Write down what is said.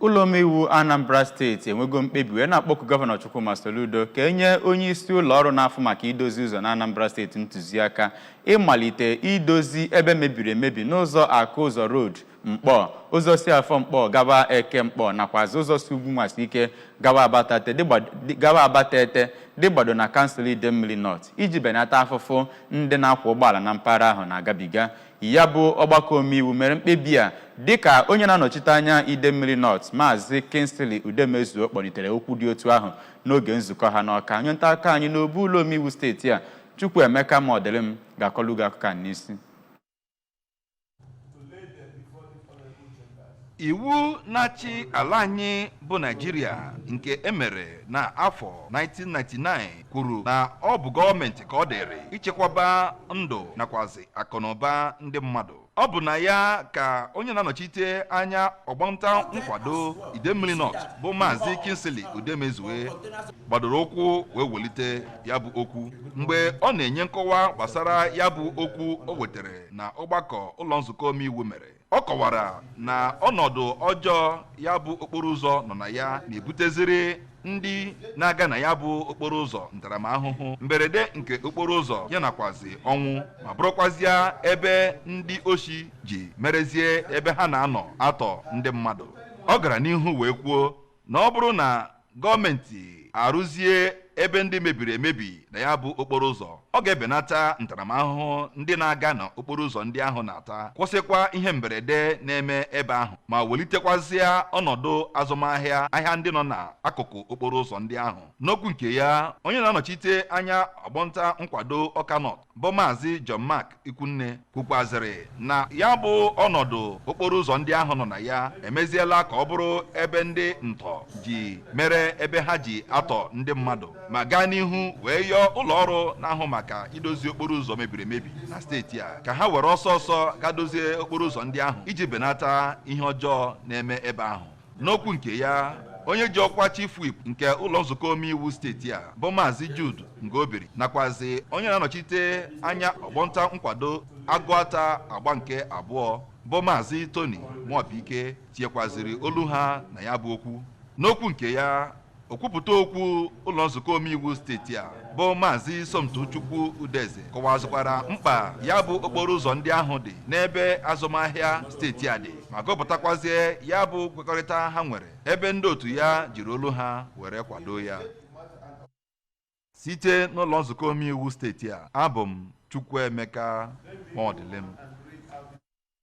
Ụlọ omeiwu Anambra Steeti enwego mkpebi wee na-akpọku Gọvanọ Chukwuma Soludo ka enye onye isi ụlọ ọrụ na-afụ maka idozi ụzọ na Anambra Steeti ntụziaka ịmalite idozi ebe mebiri emebi n'ụzọ Akụzọ Road Nkpọ, ụzọ si Afọ Nkpọ gawa Eke Nkpọ, nakwazi ụzọ si Ugwu Nwasike gawa Abatete dịgbado na kansụl Idemmili North iji benata afụfụ ndị na-akwọ ụgbọala na mpaghara ahụ na-agabiga. Ya bụ ọgbakọ omeiwu mere mkpebi a dịka onye na-anọchite anya Idemmili North, Maazị Kingsley Udemezuo, kpọlitere okwu dị otu ahụ n'oge nzukọ ha n'Ọka. Onye nta akụkọ anyị n'obu ụlọ omeiwu steeti a, Chukwuemeka Modilim, ga-akọlụ gị akụkọ a n'isi. Iwu na-achị ala anyị bụ Naịjirịa nke emere na afọ 1999 kwuru na ọ bụ gọọmenti ka ọ dịrị ichekwaba ndụ nakwazi akụnụba ndị mmadụ. Ọ bụ na ya ka onye na-anọchite anya ọgbanta nkwado Idemmili North bụ Maazị Kingsley Udemezue gbadoro ụkwụ wee welite ya bụ okwu mgbe ọ na-enye nkọwa gbasara ya bụ okwu o wetere na ọgbakọ ụlọ nzukọ omeiwu mere. Ọ kọwara na ọnọdụ ọjọọ ya bụ okporo ụzọ nọ na ya na-ebuteziri ndị na-aga na ya bụ okporo ụzọ ntaramahụhụ mberede nke okporo ụzọ ya nakwazi ọnwụ, ma bụrụkwazịa ebe ndị oshi ji merezie ebe ha na-anọ atọ ndị mmadụ. Ọ gara n'ihu wee kwuo na ọ bụrụ na gọọmenti arụzie ebe ndị mebiri emebi na ya bụ okporo ụzọ, ọ ga-ebenata ntaramahụhụ ndị na-aga n'okporo ụzọ ndị ahụ na-ata, kwụsịkwa ihe mberede na-eme ebe ahụ, ma welitekwazịa ọnọdụ azụmahịa ahịa ndị nọ n'akụkụ okporo ụzọ ndị ahụ. N'okwu nke ya, onye na-anọchite anya ọgbọnta nkwado Ọka North bụ Maazị John Mark Ikwunne kwukwazịrị na ya bụ ọnọdụ okporo ụzọ ndị ahụ nọ na ya emeziela ka ọ bụrụ ebe ndị ntọ ji mere ebe ha ji atọ ndị mmadụ, ma gaa n'ihu wee yọọ ụlọ ọrụ na-ahụ maka idozi okporo ụzọ mebiri emebi na steeti a ka ha were ọsọ ọsọ gaa dozie okporo ụzọ ndị ahụ iji benata ihe ọjọọ na-eme ebe ahụ. N'okwu nke ya, onye ji ọkwa chief whip nke ụlọ nzukọ omeiwu steeti a bụ Maazị Jude Ngobiri nakwazi onye na-anọchite anya ọgbọnta nkwado Agụata agba nke abụọ bụ Maazị Tony Muobike tinyekwaziri olu ha na ya bụ okwu. N'okwu nke ya, okwupụta okwu ụlọ nzukọ omeiwu steeti a bụ Maazị Somtochukwu Udeze kọwazikwara mkpa ya bụ okporo ụzọ ndị ahụ dị n'ebe azụmahịa steeti a dị, ma gụpụtakwazie ya bụ nkwekọrịta ha nwere ebe ndị otu ya jiri olu ha were kwado ya. Site n'ụlọ nzukọ omeiwu steeti a, abụ m Chukwuemeka Modilim.